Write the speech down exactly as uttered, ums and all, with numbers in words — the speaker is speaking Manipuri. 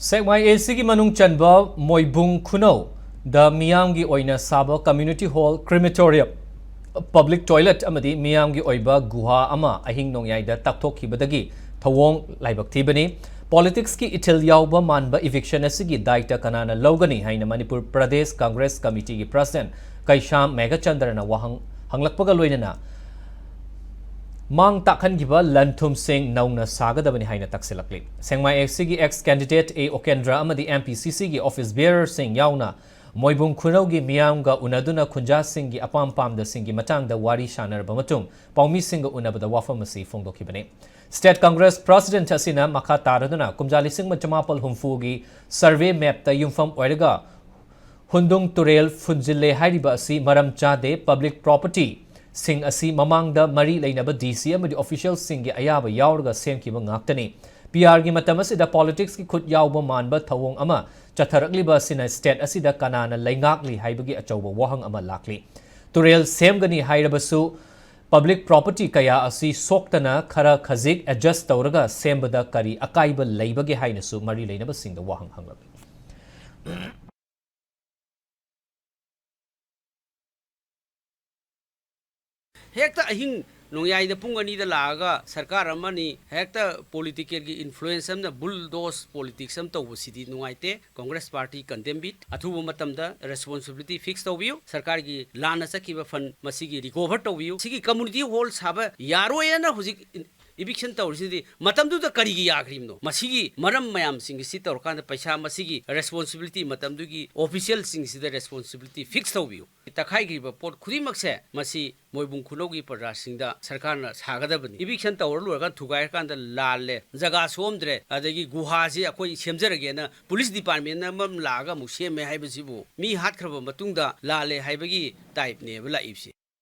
ꯁꯦꯛꯃꯥꯏ ꯑꯦꯁꯤꯒꯤ ꯃꯅꯨꯡ ꯆꯟꯕ ꯃꯣꯏꯕꯨꯡ ꯈꯨꯅꯧꯗ ꯃꯤꯌꯥꯝꯒꯤ ꯑꯣꯏꯅ ꯁꯥꯕ community hall, crematorium, public toilet ꯑꯃꯗꯤ ꯃꯤꯌꯥꯝꯒꯤ ꯑꯣꯏꯕ ꯒꯨꯍꯥ ꯑꯃ ꯑꯍꯤꯡ ꯅꯣꯡꯌꯥꯏꯗ ꯇꯥꯛꯊꯣꯛꯈꯤꯕꯗꯒꯤ ꯊꯧꯑꯣꯡ ꯂꯥꯏꯕꯛ ꯊꯤꯕꯅꯤ꯫ ꯄꯣꯂꯤꯇꯤꯛꯁꯀꯤ ꯏꯊꯤꯜ ꯌꯥꯎꯕ ꯃꯥꯟꯕ eviction ꯑꯁꯤꯒꯤ ꯗꯥꯏꯇ ꯀꯅꯥꯅ ꯂꯧꯒꯅꯤ ꯍꯥꯏꯅ ꯃꯅꯤꯄꯨꯔ ꯄ꯭ꯔꯗꯦꯁ ꯀꯪꯒ꯭ꯔꯦꯁ ꯀꯃꯤꯇꯤꯒꯤ ꯄ꯭ꯔꯁꯤꯗꯦꯟꯠ ꯀꯩꯁꯥꯝ ꯃꯦꯘꯆꯟꯗ꯭ꯔꯅ ꯋꯥꯍꯪ ꯍꯪꯂꯛꯄꯒ ꯂꯣꯏꯅꯅ ꯃꯥꯡ ꯇꯥꯛꯍꯟꯈꯤꯕ ꯂꯟ ꯊꯨꯝꯁꯤꯡ ꯅꯧꯅ ꯁꯥꯒꯗꯕꯅꯤ ꯍꯥꯏꯅ ꯇꯛꯁꯤꯜꯂꯛꯂꯤ꯫ ꯁꯦꯛꯃꯥꯏ ꯑꯦꯁꯤꯒꯤ ex candidate ꯑꯦ ꯎꯀꯦꯟꯗ꯭ꯔ ꯑꯃꯗꯤ ꯑꯦꯝ ꯄꯤ ꯁꯤ ꯁꯤꯒꯤ office bearerꯁꯤꯡ ꯌꯥꯎꯅ ꯃꯣꯏꯕꯨꯡ ꯈꯨꯅꯧꯒꯤ ꯃꯤꯌꯥꯝꯒ ꯎꯅꯗꯨꯅ ꯈꯨꯟꯖꯥꯁꯤꯡꯒꯤ ꯑꯄꯥꯝ ꯄꯥꯝꯗꯁꯤꯡꯒꯤ ꯃꯇꯥꯡꯗ ꯋꯥꯔꯤ ꯁꯥꯟꯅꯔꯕ ꯃꯇꯨꯡ ꯄꯥꯎꯃꯤꯁꯤꯡꯒ ꯎꯅꯕꯗ ꯋꯥꯐꯝ ꯑꯁꯤ ꯐꯣꯡꯗꯣꯛꯈꯤꯕꯅꯤ꯫ ꯁ꯭ꯇꯦꯠ ꯀꯪꯒ꯭ꯔꯦꯁ ꯄ꯭ꯔꯁꯤꯗꯦꯟꯠ ꯑꯁꯤꯅ ꯃꯈꯥ ꯇꯥꯔꯗꯨꯅ ꯀꯨꯝꯖꯥ ꯂꯤꯁꯤꯡ ꯑꯃ ꯆꯃꯥꯄꯜ ꯍꯨꯝꯐꯨꯒꯤ survey mapꯇ ꯌꯨꯝꯐꯝ ꯑꯣꯏꯔꯒ ꯍꯨꯟꯗꯨꯡ ꯇꯨꯔꯦꯜ ꯐꯨꯟꯖꯤꯜꯂꯦ ꯍꯥꯏꯔꯤꯕ ꯑꯁꯤ ꯃꯔꯝ ꯆꯥꯗꯦ꯫ Public propertyꯁꯤꯡ ꯑꯁꯤ ꯃꯃꯥꯡꯗ ꯃꯔꯤ ꯂꯩꯅꯕ ꯗꯤ ꯁꯤ ꯑꯃꯗꯤ officialꯁꯤꯡꯒꯤ ꯑꯌꯥꯕ ꯌꯥꯎꯔꯒ ꯁꯦꯝꯈꯤꯕ ꯉꯥꯛꯇꯅꯤ꯫ ꯄꯤ ꯑꯥꯔꯒꯤ ꯃꯇꯝ ꯑꯁꯤꯗ ꯄꯣꯂꯤꯇꯤꯛꯁꯀꯤ ꯈꯨꯠ ꯌꯥꯎꯕ ꯃꯥꯟꯕ ꯊꯧꯑꯣꯡ ꯑꯃ ꯆꯠꯊꯔꯛꯂꯤꯕ ꯑꯁꯤꯅ ꯁ꯭ꯇꯦꯠ ꯑꯁꯤꯗ ꯀꯅꯥꯅ ꯂꯩꯉꯥꯛꯂꯤ ꯍꯥꯏꯕꯒꯤ ꯑꯆꯧꯕ ꯋꯥꯍꯪ ꯑꯃ ꯂꯥꯛꯂꯤ꯫ ꯇꯨꯔꯦꯜ ꯁꯦꯝꯒꯅꯤ ꯍꯥꯏꯔꯕꯁꯨ public property ꯀꯌꯥ ꯑꯁꯤ ꯁꯣꯛꯇꯅ ꯈꯔ ꯈꯖꯤꯛ adjust ꯇꯧꯔꯒ ꯁꯦꯝꯕꯗ ꯀꯔꯤ ꯑꯀꯥꯏꯕ ꯂꯩꯕꯒꯦ ꯍꯥꯏꯅꯁꯨ ꯃꯔꯤ ꯂꯩꯅꯕꯁꯤꯡꯗ ꯋꯥꯍꯪ ꯍꯪꯂꯛꯂꯤ꯫ ꯍꯦꯛꯇ ꯑꯍꯤꯡ ꯅꯣꯡꯌꯥꯏꯗ ꯄꯨꯡ ꯑꯅꯤꯗ ꯂꯥꯛꯑꯒ ꯁꯔꯀꯥꯔ ꯑꯃꯅꯤ, ꯍꯦꯛꯇ ꯄꯣꯂꯤꯇꯤꯀꯦꯜꯒꯤ ꯏꯟꯐ꯭ꯂꯨꯌꯦꯟꯁ ꯑꯃꯅ ꯕꯨꯜꯗꯣꯁ ꯄꯣꯂꯤꯇꯤꯛꯁ ꯑꯃ ꯇꯧꯕꯁꯤꯗꯤ ꯅꯨꯡꯉꯥꯏꯇꯦ꯫ ꯀꯪꯒ꯭ꯔꯦꯁ ꯄꯥꯔꯇꯤ ꯀꯟꯗꯦꯝ ꯏꯠ꯫ ꯑꯊꯨꯕ ꯃꯇꯝꯗ ꯔꯦꯁꯄꯣꯟꯁꯤꯕꯤꯂꯤꯇꯤ ꯐꯤꯛꯁ ꯇꯧꯕꯤꯌꯨ꯫ ꯁꯔꯀꯥꯔꯒꯤ ꯂꯥꯟꯅ ꯆꯠꯈꯤꯕ ꯐꯟ ꯃꯁꯤꯒꯤ ꯔꯤꯀꯣꯚꯔ ꯇꯧꯕꯤꯌꯨ꯫ ꯁꯤꯒꯤ ꯀꯝꯃꯨꯅꯤꯇꯤ ꯍꯣꯜ ꯁꯥꯕ ꯌꯥꯔꯣꯏꯅ ꯍꯧꯖꯤꯛ ꯏꯚꯤꯛꯁꯟ ꯇꯧꯔꯤꯁꯤꯗꯤ ꯃꯇꯝꯗꯨꯗ ꯀꯔꯤꯒꯤ ꯌꯥꯈ꯭ꯔꯤꯕꯅꯣ? ꯃꯁꯤꯒꯤ ꯃꯔꯝ ꯃꯌꯥꯝꯁꯤꯡ ꯑꯁꯤ ꯇꯧꯔꯀꯥꯟꯗ ꯄꯩꯁꯥ ꯃꯁꯤꯒꯤ ꯔꯦꯁꯄꯣꯟꯁꯤꯕꯤꯂꯤꯇꯤ ꯃꯇꯝꯗꯨꯒꯤ ꯑꯣꯐꯤꯁꯤꯌꯦꯜꯁꯤꯡꯁꯤꯗ ꯔꯦꯁꯄꯣꯟꯁꯤꯕꯤꯂꯤꯇꯤ ꯐꯤꯛꯁ ꯇꯧꯕꯤꯌꯨ꯫ ꯇꯛꯈꯥꯏꯈ꯭ꯔꯤꯕ ꯄꯣꯠ ꯈꯨꯗꯤꯡꯃꯛꯁꯦ ꯃꯁꯤ ꯃꯣꯏꯕꯨꯡ ꯈꯨꯅꯧꯒꯤ ꯄ꯭ꯔꯖꯥꯁꯤꯡꯗ ꯁꯔꯀꯥꯔꯅ ꯁꯥꯒꯗꯕꯅꯤ꯫ ꯏꯚꯤꯛꯁꯟ ꯇꯧꯔ ꯂꯣꯏꯔꯀꯥꯟꯗ ꯊꯨꯒꯥꯏꯔꯀꯥꯟꯗ ꯂꯥꯜꯂꯦ, ꯖꯒꯥ ꯁꯣꯝꯗ꯭ꯔꯦ, ꯑꯗꯒꯤ ꯒꯨꯍꯥꯁꯤ ꯑꯩꯈꯣꯏ ꯁꯦꯝꯖꯔꯒꯦꯅ ꯄꯨꯂꯤꯁ ꯗꯤꯄꯥꯔꯠꯃꯦꯟ ꯑꯃ ꯂꯥꯛꯑꯒ ꯑꯃꯨꯛ ꯁꯦꯝꯃꯦ ꯍꯥꯏꯕꯁꯤꯕꯨ ꯃꯤ ꯍꯥꯠꯈ꯭ꯔꯕ ꯃꯇꯨꯡꯗ ꯂꯥꯜꯂꯦ ꯍꯥꯏꯕꯒꯤ ꯇꯥꯏꯞꯅꯦꯕ ꯂꯥꯛꯏꯕꯁꯤ꯫